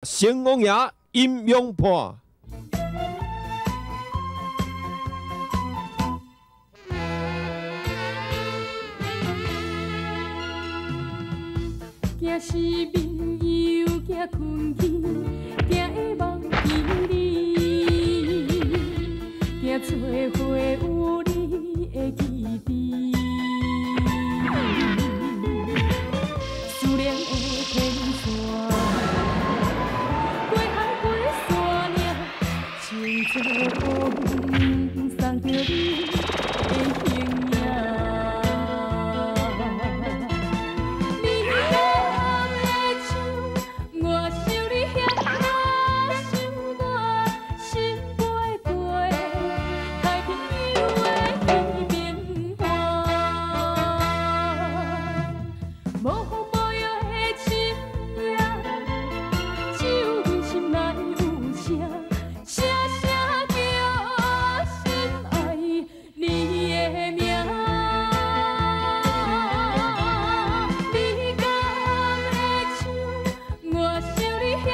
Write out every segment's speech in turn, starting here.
成王爷阴阳判。惊失眠又惊困去，惊会忘记你，惊找回有你的记忆。思念的天线，过海过山岭，穿做风，送著你的形影。你敢会像我想你遐想我，心飞过太平洋的彼边岸。无风无雨的深夜，只有阮心内有声，声声叫心爱你的名。你敢会像我想你遐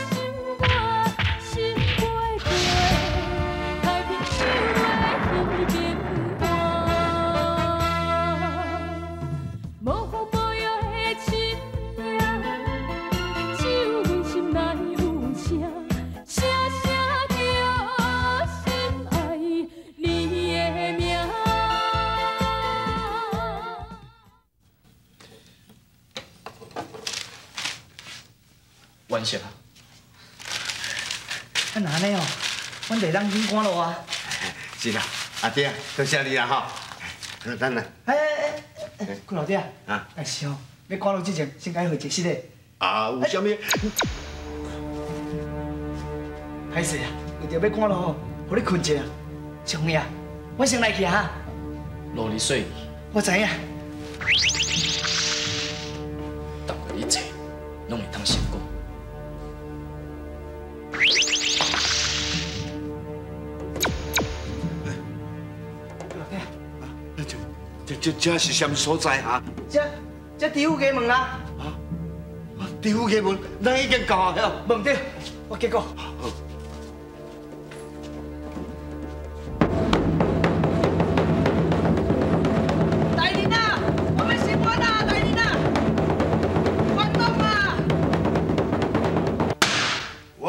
想我，心飞过太平洋的彼边岸。无风无雨的深夜，只有阮心内有声，声声叫心爱你的名。完成啊！啊，若按呢哦，阮就会当紧赶路啊。是啦，阿弟啊，多谢你啦吼。等等，哎哎哎，顾老弟啊，啊，哎是哦，欲赶路之前，先共伊回解释咧。啊，有啥物？歹势啊，为著欲赶路吼，予你困一下。小红啊，阮先来去啊哈。路哩细，我知影。逐个一切拢会当成功。顾老弟啊，这是啥物所在啊？这知府衙门啦。知府衙门，咱已经到啊！无毋对，我结果。大人啊，我欲申冤啊！大人啊，冤枉啊！威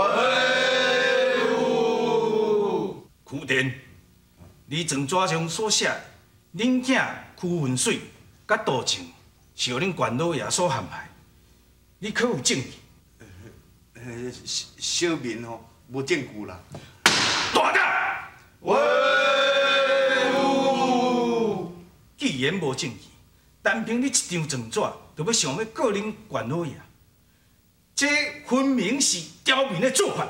武！区田，你状纸上所写，恁囝区云水佮杜静是予恁管老爷所陷害，你可有证据？小民吼无证据啦。大胆！威武！既然无证据，单凭你一张状纸，就欲想欲告恁管老爷，这分明是刁民的做法。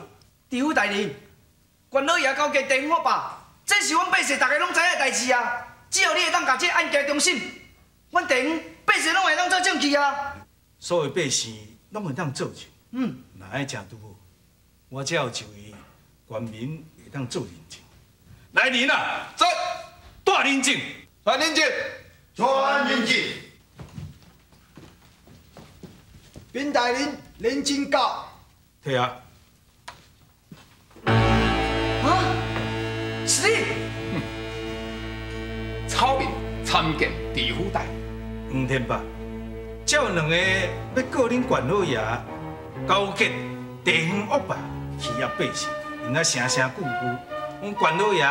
知府大人，关老爷勾结地方恶霸，这是阮百姓逐家拢知影的代志啊！只要你会当共这案件终审，阮地方百姓拢会当做证据啊！所有百姓拢会当做证。若爱诚拄好，我才有一位官民会当做认证。来人啊，在，带认证，传认证，传认证。禀大人，认证到。摕啊！啊，是你？草民参见知府大人。黄天霸，这有两个欲告恁管老爷勾结地方恶霸欺压百姓，𪜶啊声声句句，讲管老爷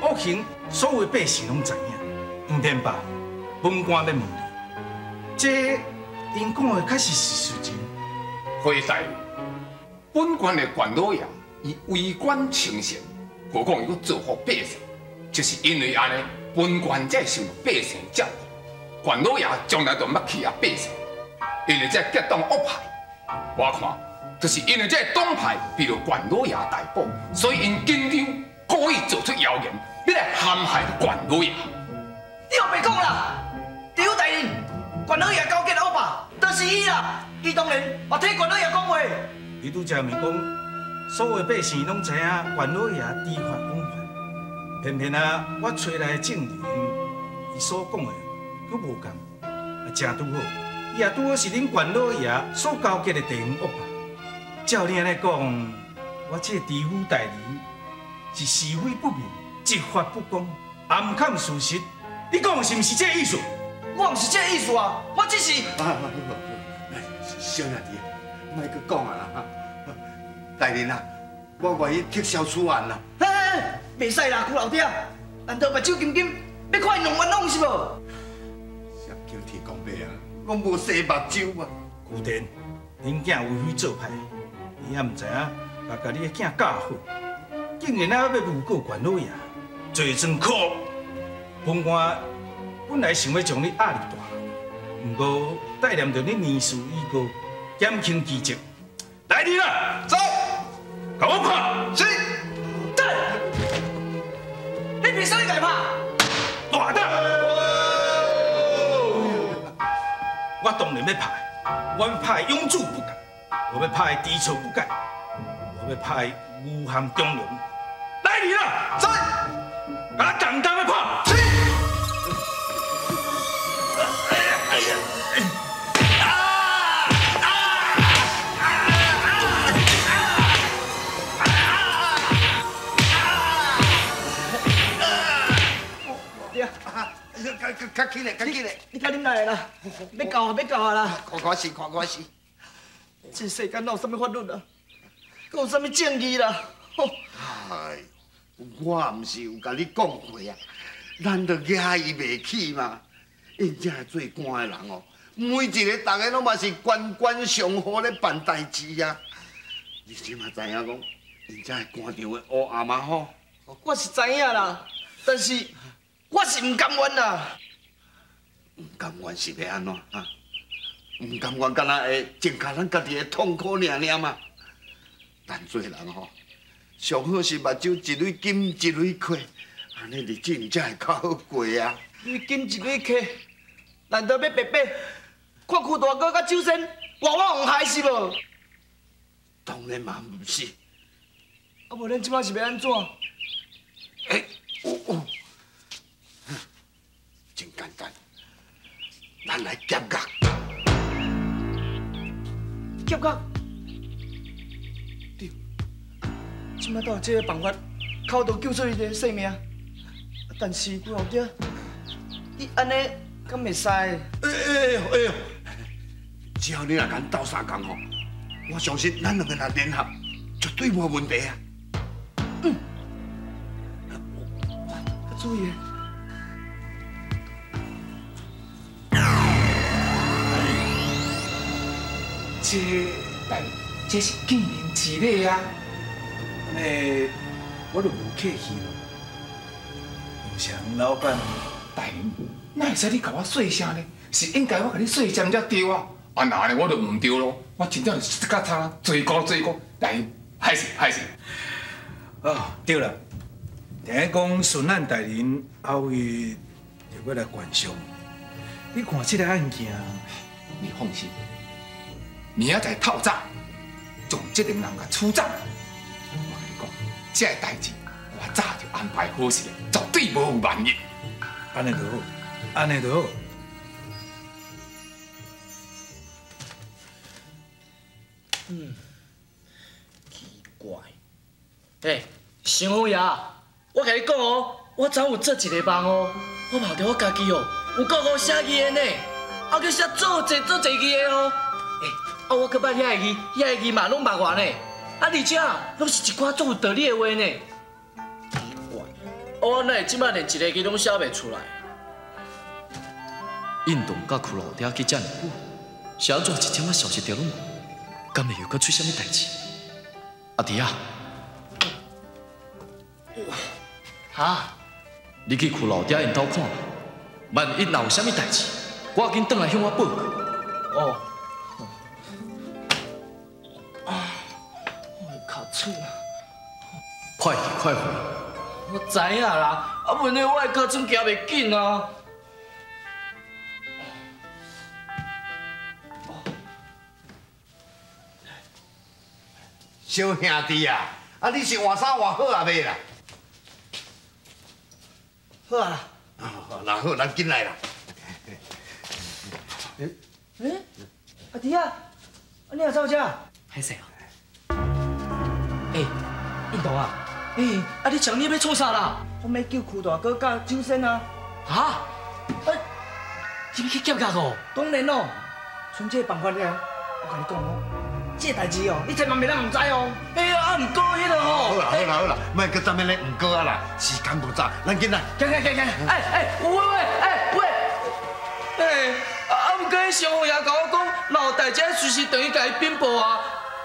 恶行，所有百姓拢知影。黄天霸，本官欲问你，这𪜶讲的确实是实情？回大人，本县的管老爷伊为官清廉，何况伊阁造福百姓，就是因为按呢，本县才会受到百姓照顾。管老爷从来都毋捌欺压百姓，因为这结党恶派，我看就是因为这党派被著管老爷逮捕，所以𪜶紧张，故意做出谣言，欲来陷害管老爷。你予白讲啦，知府大人，管老爷勾结恶霸，就是伊啦。伊当然嘛替管老爷讲话。你拄才毋是讲，所有百姓拢知影管老爷知法枉法，偏偏啊，我揣来的证人，伊所讲的阁无仝，啊，正拄好，伊也拄好是恁管老爷所勾结的地方恶霸。照你按呢讲，我这知府大人是是非不明、执法不公、暗藏事实。你讲是毋是这个意思？我毋是这个意思啊，我只是……小兄弟，莫阁讲啊啦！大人啊，我愿意撤销此案啦。嘿，袂使啦，邱老爹，难道目睭金金欲看𪜶两冤枉是无？啥叫天公伯啊？拢无生目睭啊！旧田，恁囝为非作歹，你也毋知影，把共你的囝教好，竟然啊欲诬告关老爷，罪证可恶。本官本来想欲将你押入大牢，毋过带念著你年事已高，减轻其责。来人啊！在，共我拍！是。在。你凭啥物共伊拍？大胆！我当然欲拍，我欲拍永驻不改，我欲拍知错不改，我欲拍诬陷中龙。来人啊！在，共我重重的拍！是。较起来，较起来！你较忍耐啦，欲到啊，欲到啊啦！看看是，看看是。这世间哪有啥物法律啊？阁有啥物正义啦？哎，我毋是有共你讲过啊，咱著惹伊袂起嘛。𪜶这做官的人哦，每一个逐个拢嘛是官官相护咧办代志啊。你这嘛知影讲，𪜶这官场的乌暗嘛吼？我是知影啦，但是我是毋甘愿啦。毋甘愿是欲按怎啊？毋甘愿，敢若会增加咱家己的痛苦尔尔嘛？咱做人吼，上好是目睭一蕊金一蕊亏，按呢日子才会较好过啊。一蕊金一蕊亏，难道欲白白看邱大哥佮周生活我予害是无？当然嘛毋是。啊，无恁这摆是欲按怎？欸，哦，真简单，咱来劫狱。劫狱？对，这摆倒有这个办法，靠度救出伊的性命。但是邱老爹，你按呢敢会使？哎哎哎！只要你若共斗相共吼，我相信咱两个若联合，绝对无问题啊！嗯，较注意。这，但这是见面之礼啊！按呢，我就无客气咯。有啥老板，大人，哪会使你共我细声呢？是应该我共你细声才对啊！啊，若按呢我就毋对咯。我真正是较差，罪过罪过。大人，歹势歹势。哦，对啦，听讲巡按大人后日就欲来悬赏，你看这个案件，你放心。明仔载透早，将这两人共处斩。我共你讲，这个代志我早就安排好势，绝对无有万一。按呢就好，按呢就好。嗯，奇怪。欸，成虎爷，我共你讲哦，我昨有做一个梦哦，我梦著我家己哦，有够好写字的呢，啊，阁写做济做济字的哦。欸，啊，我阁捌遐个字，遐个字嘛拢捌完呢，啊，而且拢是一寡足有道理的话呢。奇怪，我哪会这摆连一个字拢写袂出来？印度佮骷老爹去遮尔久，是按怎一点仔消息著拢无？敢会又阁出啥物代志？阿弟啊，哈？你去骷老爹𪜶兜看，万一若有啥物代志，我紧转来向我报告。哦。啊！我的尻川啊！快去快回！我知影啦，啊，问题我的尻川行袂紧啊。小兄弟啊，啊你是换衫换好啊未啦？好啊。那好，咱紧来啦。欸，阿弟啊，啊你也走遮？歹势哦，欸，印度啊，欸，啊你像你欲创啥啦？我欲救邱大哥佮周生啊！哈？啊，你欲去劫狱哦？当然咯，剩这个办法了，我共你讲哦，这个代志哦，你千万袂当毋知哦。哎呀，啊，毋过彼个吼，好啦好啦好啦，莫阁踮遐咧毋过啊啦，时间无早，咱紧来。行行行行，哎哎，喂喂，哎喂，哎，啊毋过彼消防员共我讲，若有代志随时转去共伊禀报啊，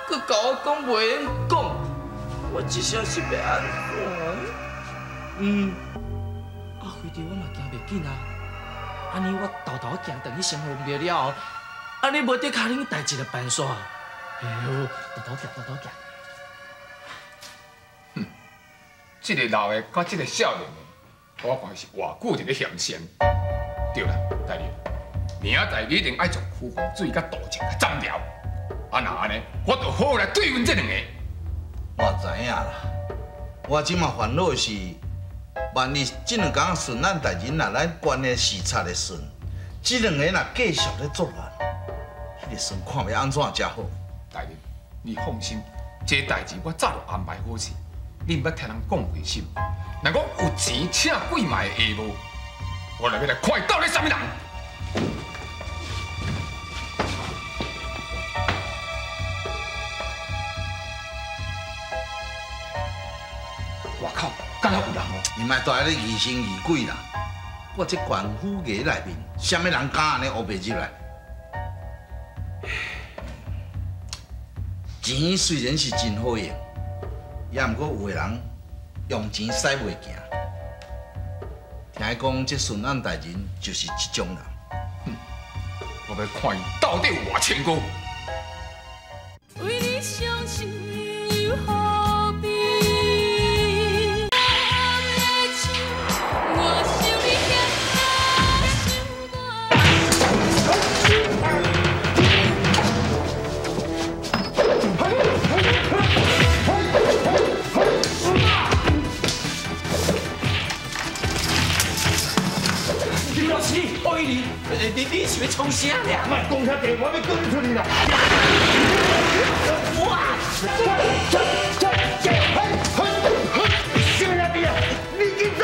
阁共我讲袂用讲，我这下是欲按怎？嗯，啊，非得我嘛行袂紧啊，按呢我沓沓仔行转去城隍庙了后，按呢无得敲恁代志就办煞。哎呦，沓沓行，沓沓行。哼，这个老的佮这个少年的，我看是偌久伫咧嫌嫌。对啦，大人，明仔载你一定爱将驱魂水佮道情共斩掉。啊，若按呢，我就好来对阮这两个。我知影啦，我这马烦恼的是，万一这两工巡按大人若咱关的视察的巡，这两个若继续咧作乱，彼个巡看欲按怎才好。大人，你放心，这代志我早就安排好势，你毋捌听人讲过什？若讲有钱请鬼嘛会下无？我来欲来看伊到底啥物人。外口敢若有人哦！你莫蹛咧疑神疑鬼啦！我这官府衙内面，啥物人敢按呢乌白入来？钱虽然是真好用，也毋过有的人用钱使袂行。听讲这巡按大人就是这种人。哼，我欲看伊到底有偌清高。为你伤心又何必？你是欲创啥咧？莫讲遐济，我欲叫你出去啦！哇！小兄弟啊，你紧走！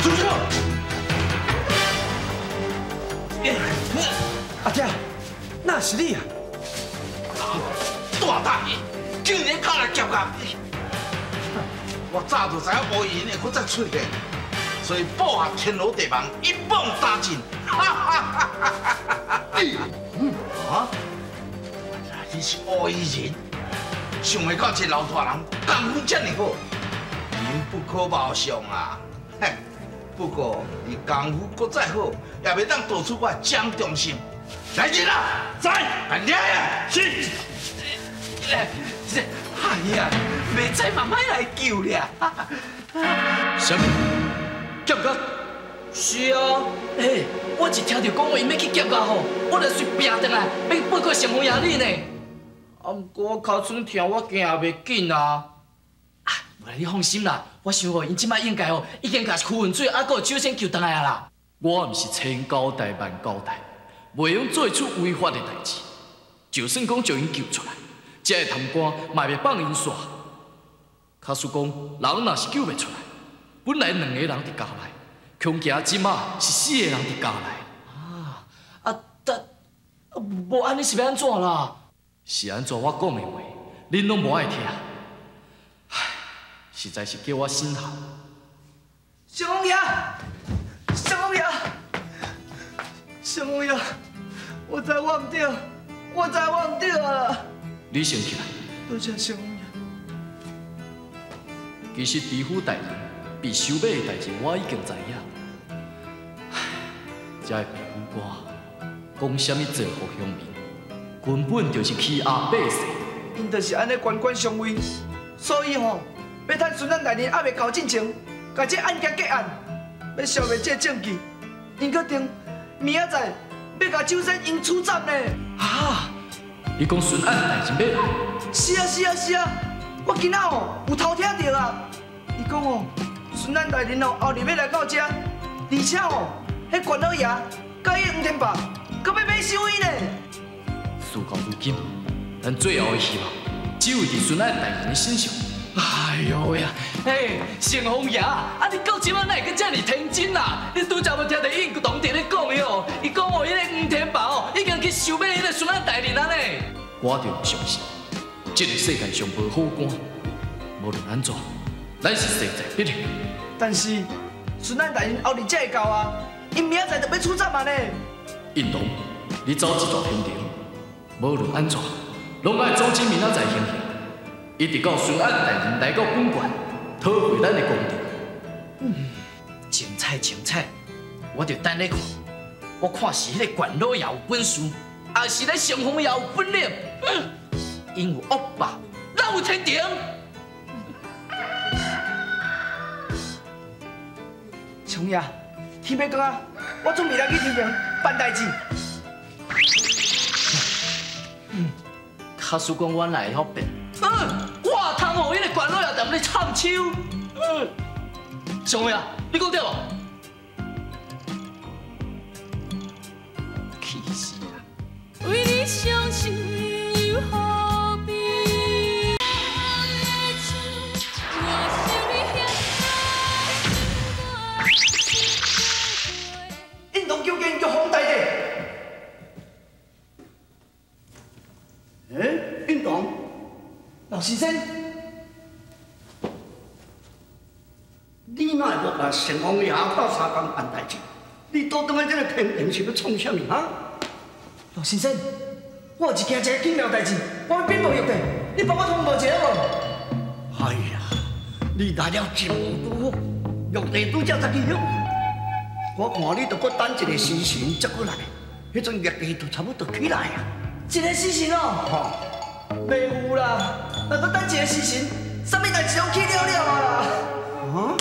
住手！阿姐，那是你啊？大胆，竟然敢来劫狱！我早就知影乌衣人会阁再出现，所以布下天罗地网，一网打尽。哈哈哈哈哈！啊？原来你是乌衣人，想袂到这老大人功夫这么好，人不可貌相啊！嘿，不过你功夫阁再好，也袂当逃出我的掌中心。来人啊！在，来掠啊！是。哎呀，袂知嘛，莫来救咧！啥物？劫狱？是啊，欸，我一听著讲𪜶欲去劫狱吼，我就随拚转来，欲报告城隍爷你呢。啊，毋过我尻川疼，我行袂紧啊。啊，无啦，你放心啦，我想吼，𪜶这摆应该吼，已经共驱魂水啊，阁有酒仙救转来啊啦。我毋是千交代万交代，袂用做出违法的代志。就算讲将𪜶救出来，这个贪官嘛袂放𪜶煞。假使讲人若是救袂出来，本来两个人伫家内，恐惊这马是四个人伫家内。啊啊，但无按呢是欲按怎啦？是按怎我讲的话，恁拢无爱听。唉，实在是叫我心寒。小王爷，小王爷，小王爷，我知我毋对，我知我毋对啊。你先起来。多谢小王爷。其实知府大人被收买的代志，我已经知影。唉，这个白虎官讲啥物造福乡民，根本就是欺压百姓。𪜶就是按呢官官相卫，所以吼，欲趁巡按大人犹未到进前，共这案件结案，欲消灭这个证据，𪜶阁定明仔载欲共周生𪜶处斩呢。啊！你讲巡按大人欲来？是啊是啊是啊，我今仔吼有偷听著啊。伊讲哦，巡按大人哦后日欲来到遮，而且哦，彼关老爷佮彼黄天霸，阁欲买收伊呢。事到如今，今，咱最後的希望，只有佇巡按大人的身上。哎呦喂啊！嘿，成風爺，啊你到這擺哪會閣遮爾天真啦？你拄才無聽著印堂佇咧講的哦？伊講哦，彼个黃天霸哦，已經去收買彼个巡按大人啊呢。我就毋相信，這个世界上無好官，無論按怎，咱是勢在必行。但是巡按大人後日才會到啊，𪜶明仔載就欲出戰啊呢。印堂，你走這逝天庭，無論按怎，攏愛阻止明仔載行刑。一直到巡按大人來到本縣，討回咱的公道。嗯，精彩精彩，我就等咧看，我看是彼个縣老爺有本事，抑是咱成風爺有本領。嗯，𪜶有惡霸，咱有天庭。成爺，天欲光啊，我準備來去天庭辦代誌。嗯，假使講阮來會曉變。嗯，我通予彼个縣老爺踮咧唱秋。嗯，上位啊，你講對無？氣死啦！為你傷心又何必？印堂究竟叫方大姐。欸，印堂。老先生，你哪会无共成王爺鬥相共辦代誌？你倒轉來這个天庭是欲創啥物哈？老先生，我有一件真緊要代誌，我欲稟報玉帝，你幫我通報一下無？哎呀，你來了真拄好，玉帝拄才才去歇困，我看你著閣等一个時辰才閣來，彼陣玉帝就差不多起來啊。一个時辰哦？吼。袂有啦，若閣等一个時辰，啥物代誌攏去了了啊啦！啊？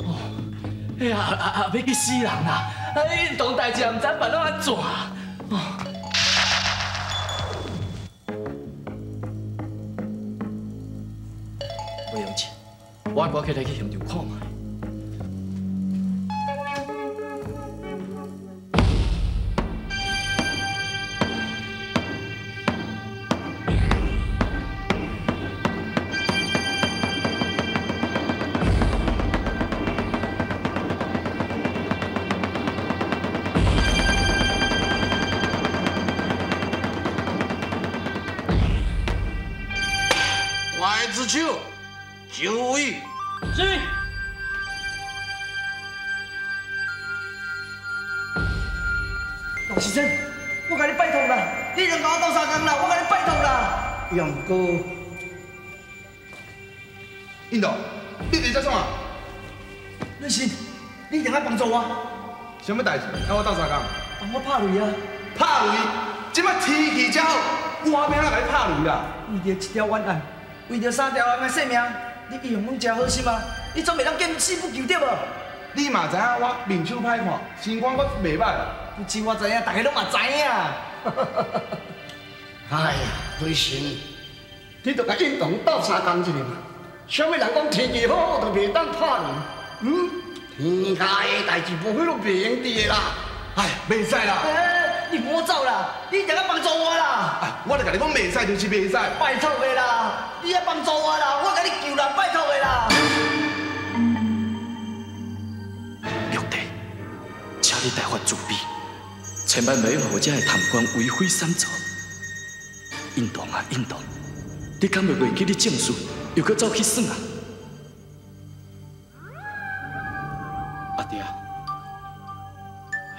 哦，哎呀，啊，欲去死人啦！啊，印堂代誌也毋知辦到按怎。哦。袂用錢，我趕起來去現場看覓。刽子手，就位。是。老先生，我共你拜託啦，你兩共我鬥相共啦，我共你拜託啦。楊哥，印度，你佇遮創啊？律師，你一定愛幫助我。啥物代誌？愛我鬥相共？幫我拍雷啊！拍雷？這擺天氣遮好，我欲按怎共你拍雷啦？為著一條冤案，為著三條人的性命，你一向攏誠好心啊！你總袂當見死不救對無？你嘛知影我面相歹看，身冠閣袂歹。不止我知影，大家攏嘛知影。哎呀，雷神，你著共印堂鬥相共一下嘛。啥物人講天氣好就袂當拍雷？嗯，天下的代誌無彼攏袂用佇的啦。哎，袂使啦！欸，你莫走啦！你一定愛幫助我啦！哎，我著共你講袂使就是袂使。拜託的啦，你愛幫助我啦，我共你求啦，拜託的啦。玉帝，請你大發慈悲，千萬袂用予這个貪官為非三做。印堂啊印堂，你敢會袂記你正事，又閣走去耍啊？阿爹啊，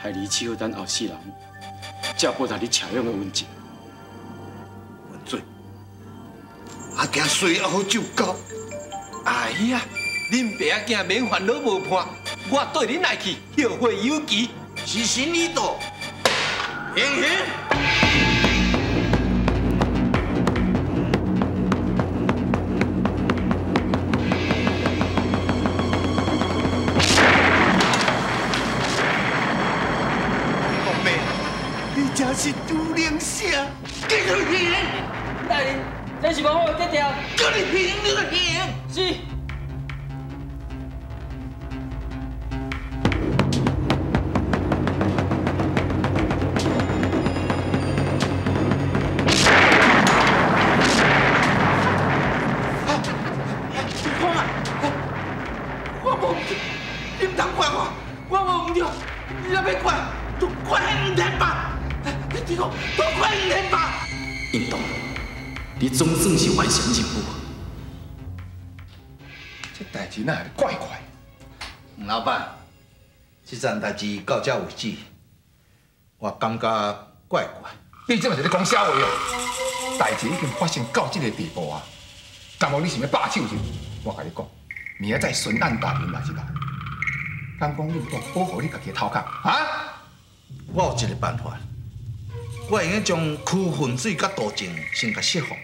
孩兒只好等後世人，才報答你赤勇的恩情。文水，阿囝随后就到。哎呀，恁爸仔囝免烦恼无伴，我缀恁来去，后会有期。时辰已到，行刑。真是拄灵声，继续行。大人，这是无好的决定。叫你行，你就行。是。你若欲怪，就怪彼黄天霸。你听讲，都怪黄天霸。印堂，你总算是完成任务。这代志哪会怪怪？黄老板，这件代志到这为止，我感觉怪怪。你这嘛是咧讲啥话哦？代志已经发生到这个地步啊，敢无你想欲罢手是？我共你讲，明仔载巡按大人若是来，敢讲你有当保护你家己的头壳啊？我有一个办法，我会用将驱魂水佮毒症先共释放，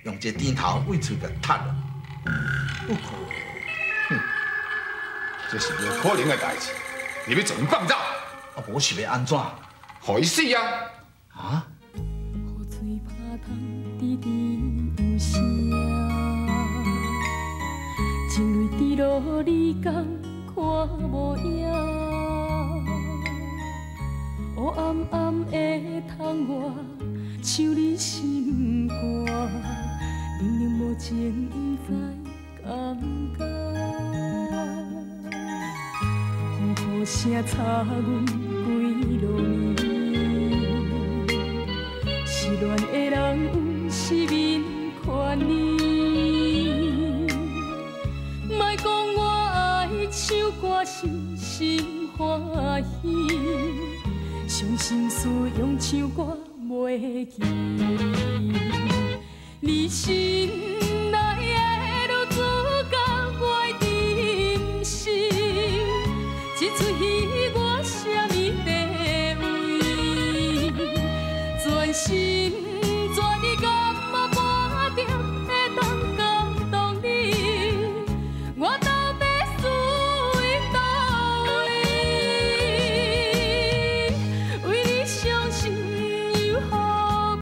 用一个甜头为喙共窒落。不可，哼，这是无可能的代志，你欲将𪜶放走？啊，无是欲按怎？予伊死啊！啊？雨水拍淌，滴滴有声。情泪滴落，你敢看无影？乌暗暗的窗外，像你心肝，冷冷无情，不知甘不甘。雨雨声插阮规路暝，失恋的人有失眠权利。莫讲我爱唱歌是心欢喜，伤心事用唱歌袂记。你心内的女子佮我的真心，这出戏我啥物地位？全心。